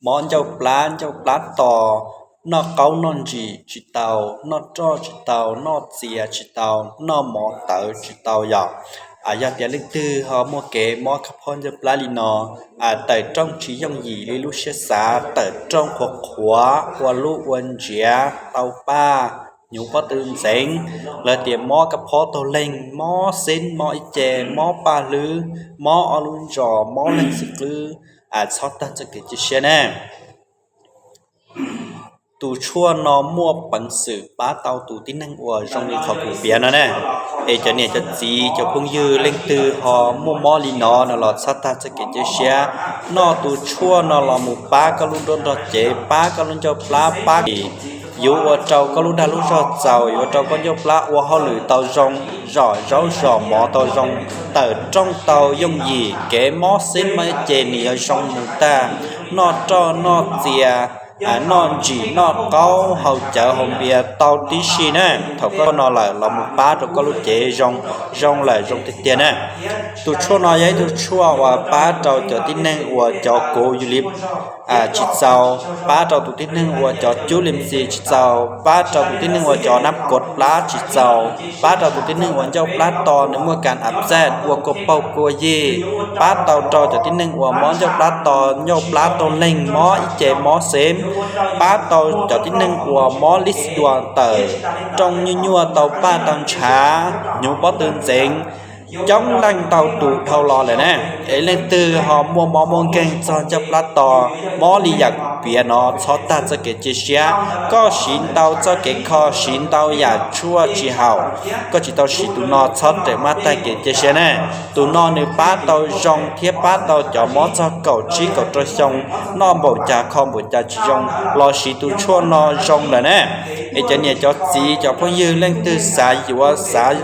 mob ncauj plab, ncauj plab to, noj qaub noj ntsim tsis tau, noj roj tsis tau, noj txias tsis tau, noj mov tawv tsis tau yom. Yog tias leej twg ho muaj kev mob kab phob ncauj plab li no, tawm rooj tsis yooj yim li lub siab xav, tawm rooj qhuav qhuav, ua lub ua ntsiav tau paj, hnyuv pob tw ntxeev, los tias mob kab phob taug leeg, mob xeeb, mob ib ce, mob paj hlwb, mob ob lub ntsos, mob leeg xwb qwb, txhob tag txoj kev cia siab ne. Tus tshuaj no muaj peev xwm pab tau tus tib neeg uas zoo li qhov kuv piav no ne. Es cov niam cov txiv cov phooj ywg leej twg ho muaj mob li no no los txhob tag txoj kev cia siab. Noj tus tshuaj no los mus pab koj lub nruab nrog cev, pab koj lub ncauj plab, pab yuav ua rau koj lub dag lub zog txaus, yuav ua rau koj ncauj plab ua hauj lwm tau zoo, zom zaub zom mov tau zoo, tawm rooj tau yooj yim, kev mob xeeb mob ib ce nws yuav zoo mus tag. Noj roj noj txias, noj ntsim noj qaub, haus cawv haus npias tau tib si na. Thaum koj no lawm los mus pab rau koj lub cev zoo, zoo lawm zoo tiag tiag na. Tus tshuaj no yog ib tug tshuaj uas pab rau cov tib neeg uas cov kov yus li tsis txaus, pab rau tus tib neeg uas cov cub li ntxi tsis txaus, pab rau tus tib neeg uas cov nab kov plab tsis txaus, pab rau tus tib neeg uas ncauj plab to nws muaj kas ab txaj ua kua paug kua yig, pab tau rau cov tib neeg uas mob ncauj plab to, ncauj plab taug leeg, mob ib ce, mob xeeb, pab tau cov tib neeg uas mob lis duas tawm rooj nyuaj nyuaj tau paj tau ntshav, hnyuv pob tw ntxeev, coob leej ntau tus dhau los lawm na. Es leej twg ho muaj mob muaj nkeeg txog ncauj plab to, mob li yam kuv piav no txhob tag txoj kev cia siab. Koj siv ntau txoj kev kho, siv ntau yam tshuaj tsis haum, koj tsis tau siv tus no txhob rawm maj tag kev cia siab ne. Tus no nws pab tau zoo thiab pab tau cov mob txog kaum tsib kaum rau xyoo, noj npaum cas kho npaum cas tsis zoo los siv tus tshuaj no zoo lawm na. Es cov niam cov txiv cov phooj ywg leej twg xav yuav xav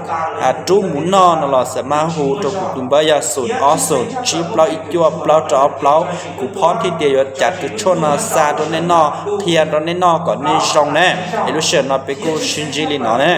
rub mus noj no los xam maj hu rau kuv tus npawb yog xoom ob xoom tsib plaub ib cuaj plaub rau ob plaub. Kuv phob thiab tias yuav cav tus tshuaj no xa rau nej noj, qhia rau nej noj kom nej zoo na. Es lub sij hawm no peb kuj sib ntsib li no na.